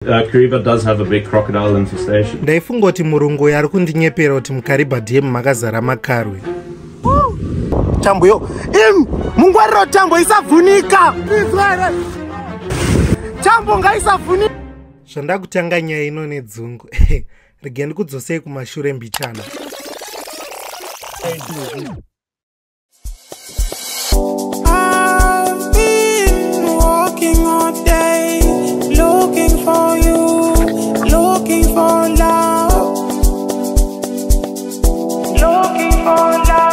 Kariba does have a big crocodile infestation. Ndaifunga kuti murungu ari kundinyepera kuti muKariba DM makazara maKarwe. Tambo yo. Mungwariro tambo isavhunika. Tambo ngaisavhunika. Zvandakutanga nyaya ino nedzungu. Rege ndikudzosei kumashure mbichana. I've been walking all day, looking for you, looking for love, looking for love.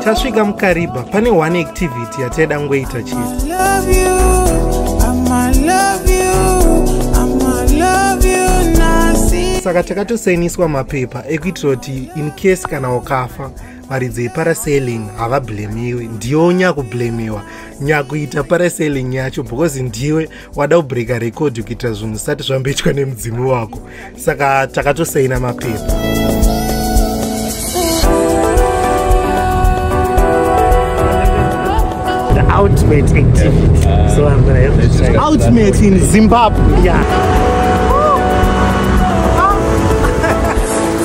Tasvika muKariba, pane one activity yataida ngoita chete. I love you, nasi. Saka takatosainiswa mapepa ekuitira kuti in case kana ukafa varidzi parasailing havablemiwi, ndiwo nyakublemiwa nyakuita parasailing yacho because ndiwe wada kubreaka record kuita zvinhu zisati zvamboitwa nemudzimu wako. Saka takatosaina mapepa. The ultimate activity. So I'm gonna have to try. Ultimate in Zimbabwe. Yeah.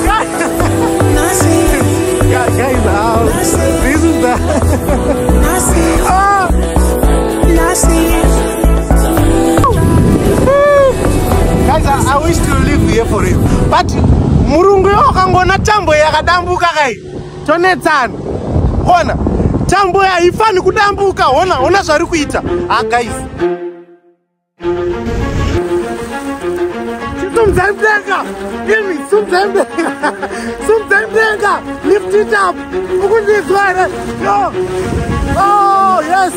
Guys, this is the guys, I wish to live here for you. But murungu wakangona tambo yakadambuka kai. Tonetsana. Ona tambo haifani kudambuka. Ona zvari kuita. Guys. Sumzembeka. Give me sumzembeka. Sumzembeka. Lift it up. No. Oh, yes.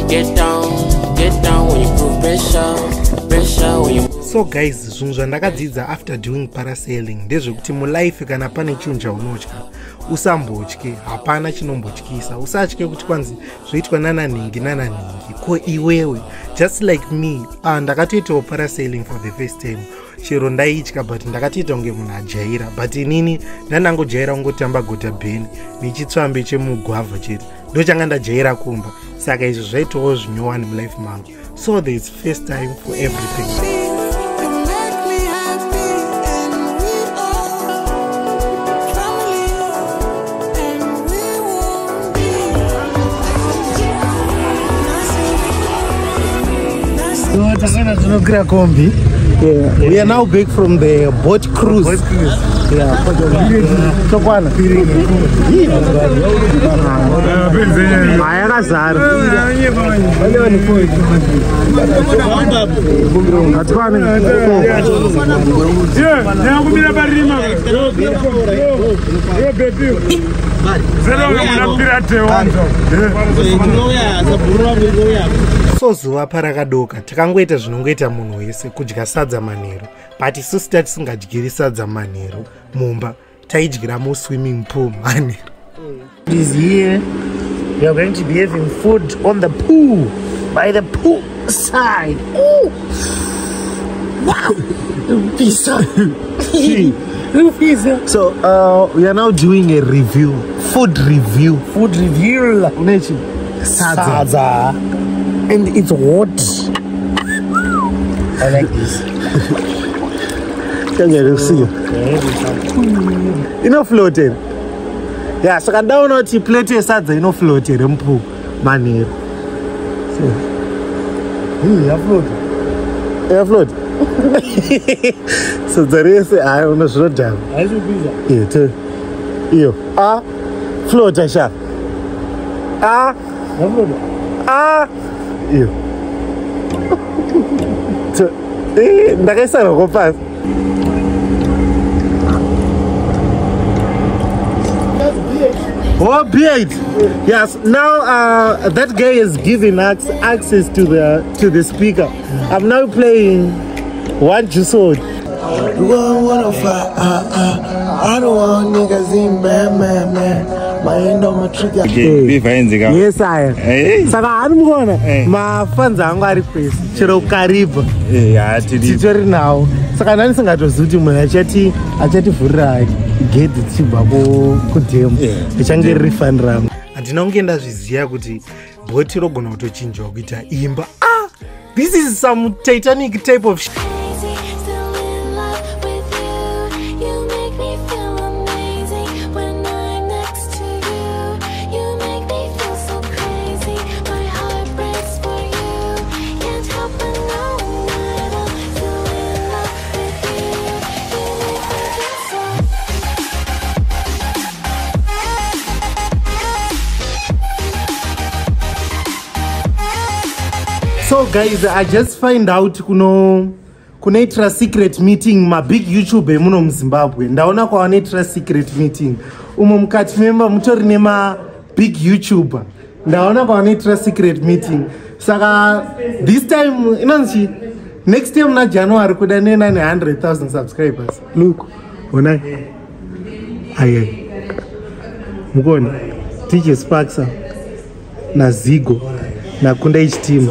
Get down when you prove pressure when you. So guys, zvinhu zvandakadzidza after doing parasailing ndezvekuti mulife kana pane chinhu chaunotya usambotye, hapana chinombotyisa. Usatye kuti kwanzi zvoitwa nananhingi ko iwewe just like me. Ndakatoitawo parasailing for the first time. Chero ndaitya but ndakatoita kunge munhu ajaira, but inini ndandangojaira kungotamba gota bheni nechitsvambe chemugwavha chete ndochanga ndajaira kumba. Saka izvo zvaitawo zvinyowani mulife mangu. So there is first time for everything. We are now back from the boat cruise. Yeah. Chokwana. So zuva parakadoka takangoita zvinongoita munhu wese, kudya sadza manheru, but isusu tisingadyiri sadza manheru mumba, taidyira mu swimming pool manheru. This year we are going to be having food on the pool, by the pool side. Oh, wow, pizza. So we are now doing a review, food review. Sadza. And it's hot. I like this. Can you see? You know floated. Yeah, so can down out plate sadza, you know floated and pool money. So you float. So the rest I don't know shut down. I should pizza. Yeah, too. You float Asha. You. So Ndakawira go pass. Oh, Beeg. Yes. Now that guy is giving us access to the speaker. I'm now playing One Sword. I don't want niggas in man. maenda matrigger. Yes, I am. Saka hanimukona mafans angu ari kwese chero karibu titori nawo saka nani singatozivi kuti munhu achativhurira gedhi tichibva kudhemu richange riri fani rangu. Handina kunge ndazviziva kuti bhoti rogona kutochinjwa kuita imba. This is some Titanic type of shit. So guys, I just find out kunoitira secret meeting mabig YouTube muno muZimbabwe. Ndaona kwavanoitira secret meeting umo mukati memba mutori nemabig YouTuber. Ndaona kwavanoitira secret meeting. Saka this time inonzi next time na January kuda nena ne 100,000 subscribers. Look, ona aye mukona DJ Sparksa na Zigo na Kunda each team.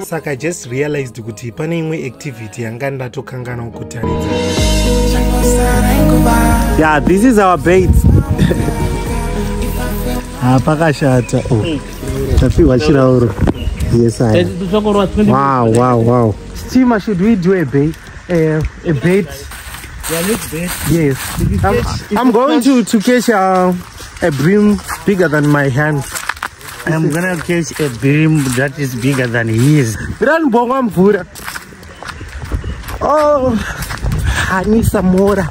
Saka I just realized kuti pane imwe activity yanga ndatokangana kutaridza. Yeah, this is our bait. Pakashata. Tafiwa chirauro. Yes, I. Wow. Stima, should we do a bait? A bait? Yes. I'm going to catch a bream bigger than my hands. I'm gonna catch a bream that is bigger than his. Oh, I need some water.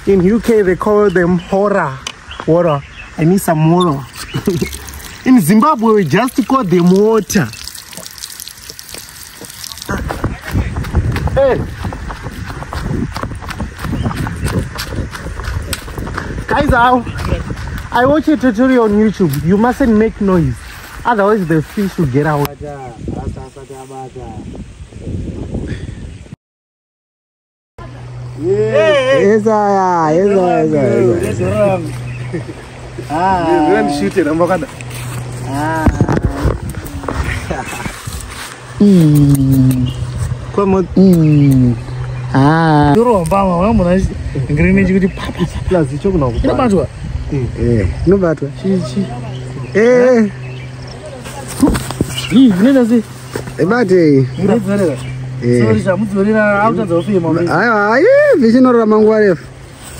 In UK they call them water. I need some water. In Zimbabwe we just call them water. Hey. Guys, I watch a tutorial on YouTube. You mustn't make noise, otherwise the fish will get out. Yes, shoot it. Come on. You're on Bama, I'm going to green you papa. Plus, you know. No matter. She.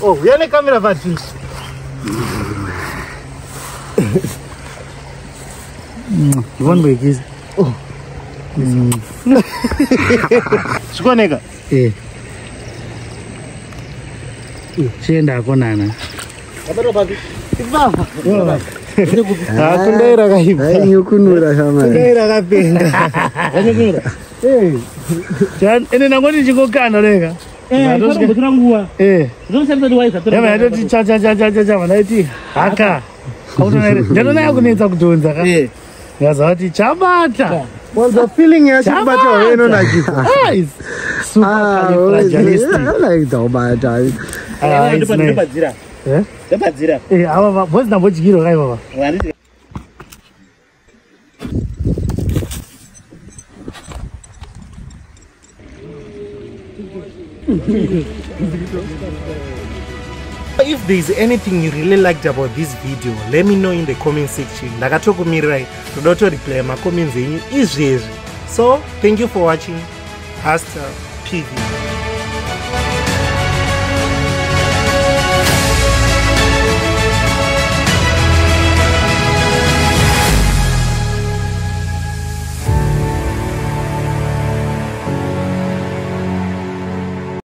Oh, we are camera for fish. One way is. Oh. Skonega. Shenda konana. Kundaira kaiba. Kunura shama. Kundaira kapenga. Jan ene nangoni chingokana rega. Ndakutira nguwa. Zonsenda ndiwaisa. Yama ndoti cha manaiti. Haka. Autonere. Ndona yakunetsa kudonza ka. Ngazati chabata. Was the feeling ya chabata weno nachifa. Super califragilistic. I like the bata. Ava boss na bochigiro kai baba. If there is anything you really liked about this video, let me know in the comment section. Ndakatokumirai todoto reply my comments enyu izvezvi. So thank you for watching. Hasta PV.